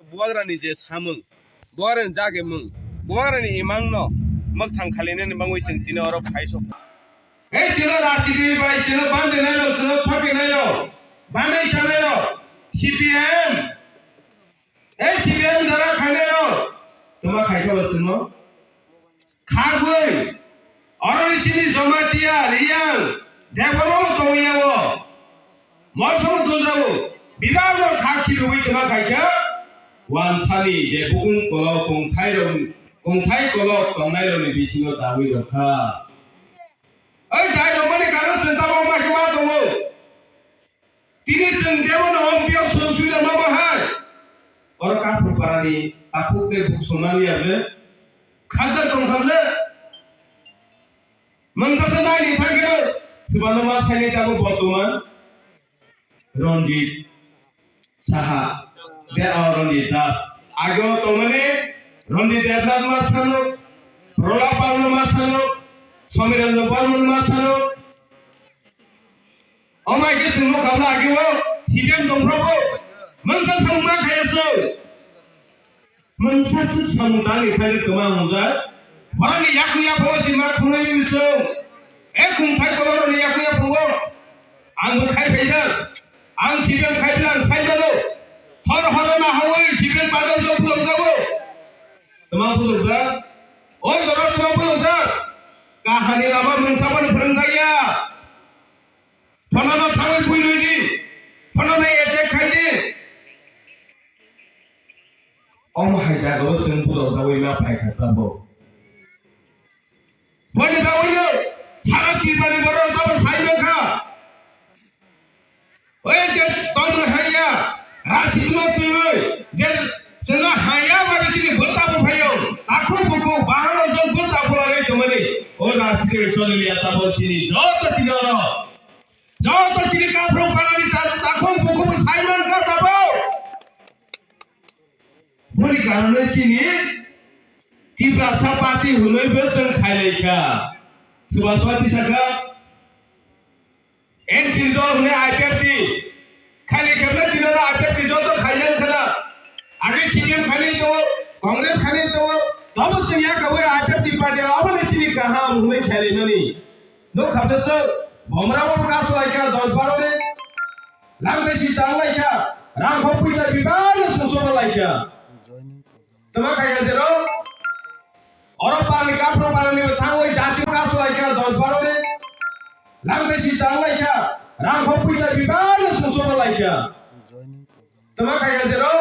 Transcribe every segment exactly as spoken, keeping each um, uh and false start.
Bubagrani je samung, bubagrani dagimung, bubagrani imangno mwkthang khalinani bangwi chwng tini oro phai sok. Ei chwngno rajniti bai chwngno bande nairok, chwngno thoke nairok, bande sanai rok, C P M, ei C P M jara khainai rok, tuma khaikha bo chwngno. Khagwi, oroni sini Jamatia, Riyang, Debbarma bo tongwi yago. Molsomo tongjago. Bibagno khak khibwi tongma khaikhe, wansani je bukung kolok kongthai rok, kongthai kolok tongnai rokni bisingo dawi rokha. Oi dai romani karon senta bo ma khe ma tongo. Tini chwng jebono ompio song suida ma bahai. Oro Kaphung parani takhuk tei buk songmani ya le. Khajak tong kha le. Mangsa sa nai ni thang khe swbano ma sai ni tabuk bortoman. Ranjit Saha. De, ah, Ranjit Das. Ageo tongmani Ranjit Debnath ma sano. Prolab Barma ma sano. Somiranjan Barman ma sano. Omo hai khe chwng nukha bla ageo C P M tongphrobo mungsa samung ma khaya se. Mungsa swk samung tangni phaino twma hwnjak. Borokni yakung yaphango se ma thungnai wi chwng. E khungthai kolorokni yakung yaphango ang bo khai phaijak. Ang C P M khai phaila ang sai mano. Hor horo nahawi C P M bandar jok phulokjago. Twma phulokjak. O jora twma phulokjak. Kahani lama mungsa bono phwrwngjakya. Phanono thangwi bui rwi di. Phanono attack khai di. Omo hai jagao chwng bujajawi ma phai kha tabuk. Boni bagwino sara Tripurani borok tabuk sai mankha. Oi je tongwi haiya, rajnitino twiwi je chwngno haiya bai chini bwta bo phaio. Takhuk bukhuk bahano jok bwta bolai tongmani. O rajniti choli liya tabuk chini joto tini oro. Joto chini kaphru parani ta-, takhuk bukhuk bo sai mankha tabuk. Boni karone chini Tiprasa party hwnwi bo chwng khailaikha. Subhas Bati sakha, N C P dol hwnwi I P F T. Khailai khe bwle tini oro I P F T joto khaijak khwna. Age C P M khainai tongo, Congress khainai tongo. Tobo chwng ya kabui I P F T party aboni chini kaham hwnwi khailaimani. Nuk kha bwswk, bomrabo kasu laikha dos baro de. Langtai si tang laikha, rang kho puisa bibano songsoba laikha. Tama khai kha jero, oro parani kaphru parani bo thangwi jati kasu laikha dos baro de. Langtai si tang laikha, rang kho puisa bibano songsoba laikha. Tama khai kha jero,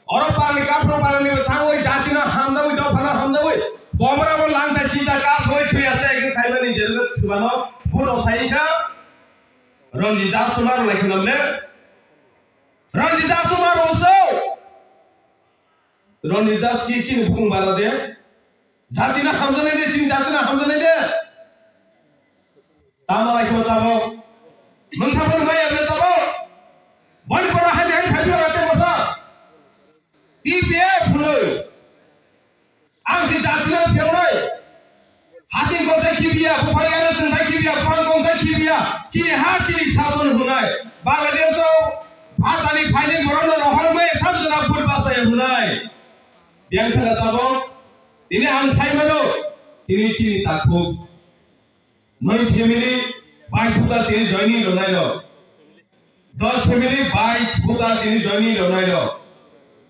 oro parani kaphru parani bo thangwi jatino hamjagwi dophano hamjagwi bomrabo langtai si ta kasoi thwi ase ekhe khaimani jero swbano buno thai kha. Ranjit Das Kumar laikha namle. Ranjit Das Kumar oso. Ranjit Das ki chini bukung bara de. Jatino hamjanai de, chini jatino hamjanai de. Tama lai kho tabo. Mungsa bo mai able tabo. Boni pora hai hai khai ate bosa. T P F phunoi. Ang si jatino phiyonai. Hasing kongsa khibiya, buphang yaro tungsai khibiya, buphang kongsa khibiya. Chini ha chini sason hunai. Bangladesh o bhatani phaini borokno rohormai sabjona bud basai hunai. Biyang thangka tabok, tini ang sai mano, tini chini takhuk. Noi family, bais voter tini joining rwnai rok. Dos family, bais voter tini joining rwnai rok.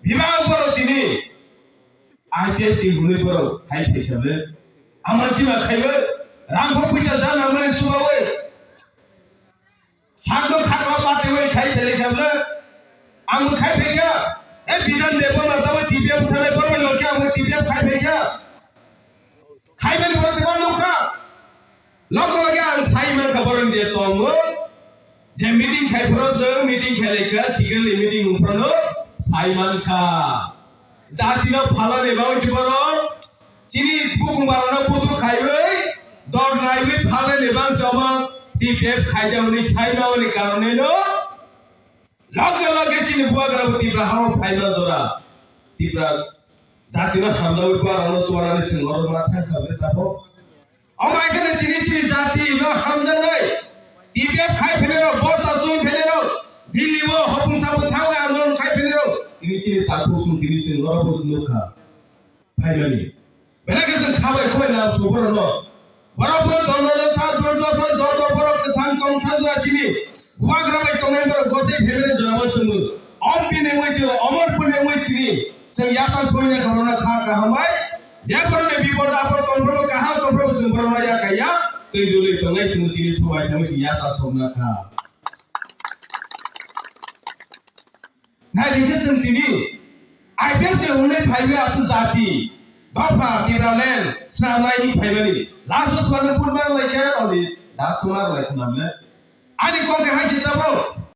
Bima borok tini I P F T hwnwi borok khai phaikha le. Ama sima khaiwi, rang kho puisa ja nangmani subawi. Sakno khakla patiwi khai phele khe bwle. Ang bo khai phaikha. E Bidan Debbarma tamo T P F thanai borok lokhe ang bo T P F khai phaikha. Khaimani borok tebo nukha. Lok loge ang sai mankha borok je tongmo. Je meeting khai phoro je meeting khai laikha, secretly meeting wngphrono sai mankha. Jatino phalani bagwi borok. Chini bukung barano buthuk khaiwi, dor naiwi phalnani bangsi omo T P F khaijakmani sai mamani karoneno loge loge chini bubagra bo Tipra hao phaiman jora. Tipra jatino hamjawi bubagrano chubanani sengoro ma thangkha bwle tabo. Omo hai kheno tini chini jatino hamjaknai T P F khai phainai rok, bosta chumui phainai rok, Delhi o hopung sabo thangwi andolon khai phainai rok, Tini chini takhuk sung tini sing oro bo nukha. Phaimani. Belai khe chwng khabai khubai nang sung borok no. Borok bo dondolo sa dondolo sa joto borok kwthang tong sa jora chini. Bubagra bai tongnai borok gosai phaimani jorabo chwngbo. Om pini wi chwng omor puni wi tini. Chwng yasa soina khorokno kha kaham bai. Je borokni bipod apod tongphuru kaham tongphuru chwng borokno yakaya. Twi duli tongnai chwng tini sobai tongwi chwng yasa sokna kha. Nai rikhe chwng tini I P F ni hwnwi phaiwi aswk jati, dopha, Tipraland swnamnai hi phaimani. Last o swmano putmar lai khe oni das tumar lai khe namne. Ani kok khe hai se tabok.